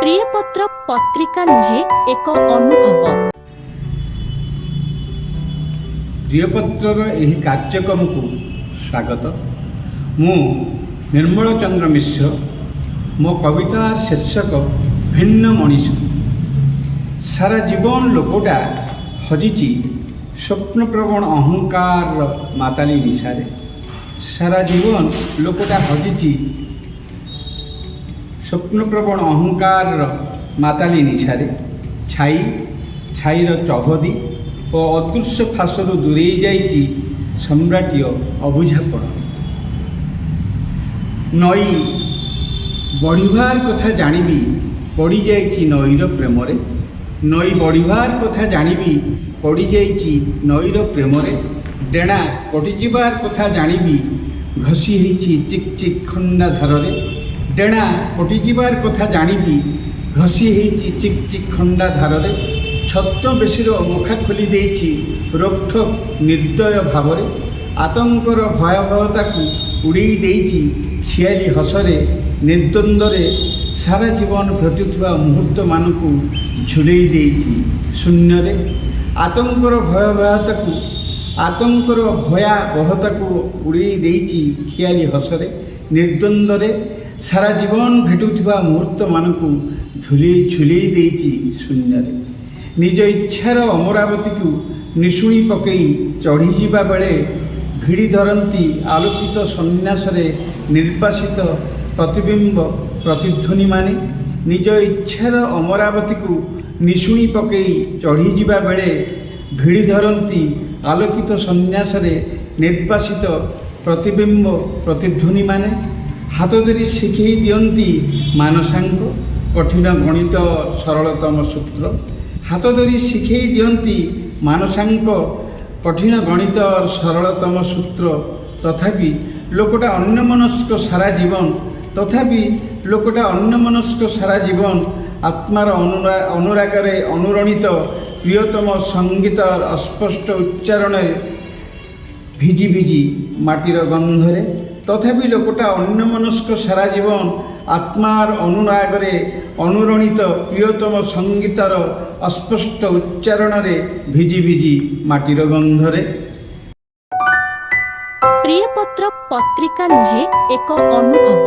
ପ୍ରିୟପତ୍ର ପତ୍ରିକା ନୁହେଁ, ଏକ ଅନୁଭବ। ପ୍ରିୟପତ୍ରର ଏହି କାର୍ଯ୍ୟକ୍ରମକୁ ସ୍ୱାଗତ। ମୁଁ ନିର୍ମଳ ଚନ୍ଦ୍ର ମିଶ୍ର। ମୋ କବିତାର ଶୀର୍ଷକ ଭିନ୍ନ ମଣିଷ। ସାରା ଜୀବନ ଲୋକଟା ହଜିଛି ସ୍ୱପ୍ନପ୍ରବଣ ଅହଙ୍କାରର ମାତାଲି ନିଶାରେ। ସାରା ଜୀବନ ଲୋକଟା ହଜିଛି ସ୍ୱପ୍ନପ୍ରବଣ ଅହଙ୍କାରର ମାତାଲି ନିଶାରେ। ଛାଇ ଛାଇର ଚହଦି ଓ ଅଦୃଶ୍ୟ ଫାଶରୁ ଦୂରେଇ ଯାଇଛି ସମ୍ରାଟୀୟ ଅବୁଝାପଣ। ନଈ ବଢ଼ିବାର କଥା ଜାଣିବି ପଡ଼ିଯାଇଛି ନଈର ପ୍ରେମରେ। ନଈ ବଢ଼ିବାର କଥା ଜାଣିବି ପଡ଼ିଯାଇଛି ନଈର ପ୍ରେମରେ। ଡେଣା କଟିଯିବାର କଥା ଜାଣିବି ଘଷି ହେଇଛି ଚିକ୍ ଚିକ୍ ଖଣ୍ଡା ଧାରରେ। ଡେଣା କଟିଯିବାର କଥା ଜାଣିବି ଘଷି ହେଇଛି ଚିକ୍ ଚିକ୍ ଖଣ୍ଡା ଧାରରେ। ଛଦ୍ମବେଶୀର ମୁଖା ଖୋଲି ଦେଇଛି ରୋକଠୋକ୍ ନିର୍ଦ୍ଦୟ ଭାବରେ। ଆତଙ୍କର ଭୟାବହତାକୁ ଉଡ଼େଇ ଦେଇଛି ଖିଆଲି ହସରେ, ନିର୍ଦ୍ୱନ୍ଦ୍ୱରେ। ସାରା ଜୀବନ ଘଟୁଥିବା ମୁହୂର୍ତ୍ତମାନଙ୍କୁ ଝୁଲେଇ ଦେଇଛି ଶୂନ୍ୟରେ। ଆତଙ୍କର ଭୟାବହତାକୁ ଉଡ଼େଇ ଦେଇଛି ଖିଆଲି ହସରେ, ନିର୍ଦ୍ୱନ୍ଦ୍ୱରେ। ସାରା ଜୀବନ ଭେଟୁଥିବା ମୁହୂର୍ତ୍ତମାନଙ୍କୁ ଝୁଲେଇ ଦେଇଛି ଶୂନ୍ୟରେ। ନିଜ ଇଚ୍ଛାର ଅମରାବତୀକୁ ନିଶୁଣି ପକେଇ ଚଢ଼ିଯିବା ବେଳେ ଭିଡ଼ି ଧରନ୍ତି ଆଲୋକିତ ସନ୍ନ୍ୟାସରେ ନିର୍ବାସିତ ପ୍ରତିବିମ୍ବ ପ୍ରତିଧ୍ୱନିମାନେ। ନିଜ ଇଚ୍ଛାର ଅମରାବତୀକୁ ନିଶୁଣି ପକେଇ ଚଢ଼ିଯିବା ବେଳେ ଭିଡ଼ି ଧରନ୍ତି ଆଲୋକିତ ସନ୍ନ୍ୟାସରେ ନିର୍ବାସିତ ପ୍ରତିବିମ୍ବ ପ୍ରତିଧ୍ୱନିମାନେ। ହାତ ଧରି ଶିଖେଇ ଦିଅନ୍ତି ମାନସାଙ୍କ କଠିନ ଗଣିତ ସରଳତମ ସୂତ୍ର। ହାତ ଧରି ଶିଖେଇ ଦିଅନ୍ତି ମାନସାଙ୍କ କଠିନ ଗଣିତ ସରଳତମ ସୂତ୍ର। ତଥାପି ଲୋକଟା ଅନ୍ୟମନସ୍କ ସାରା ଜୀବନ। ତଥାପି ଲୋକଟା ଅନ୍ୟମନସ୍କ ସାରା ଜୀବନ। ଆତ୍ମାର ଅନୁରାଗରେ ଅନୁରଣିତ ପ୍ରିୟତମ ସଙ୍ଗୀତ ଅସ୍ପଷ୍ଟ ଉଚ୍ଚାରଣରେ ଭିଜି ଭିଜି ମାଟିର ଗନ୍ଧରେ। ତଥାପି ଲୋକଟା ଅନ୍ୟମନସ୍କ ସାରା ଜୀବନ। ଆତ୍ମାର ଅନୁରାଗରେ ଅନୁରଣିତ ପ୍ରିୟତମ ସଙ୍ଗୀତର ଅସ୍ପଷ୍ଟ ଉଚ୍ଚାରଣରେ ଭିଜି ଭିଜି ମାଟିର ଗନ୍ଧରେ। ପ୍ରିୟପତ୍ର ପତ୍ରିକା ନୁହେଁ, ଏକ ଅନୁଭବ।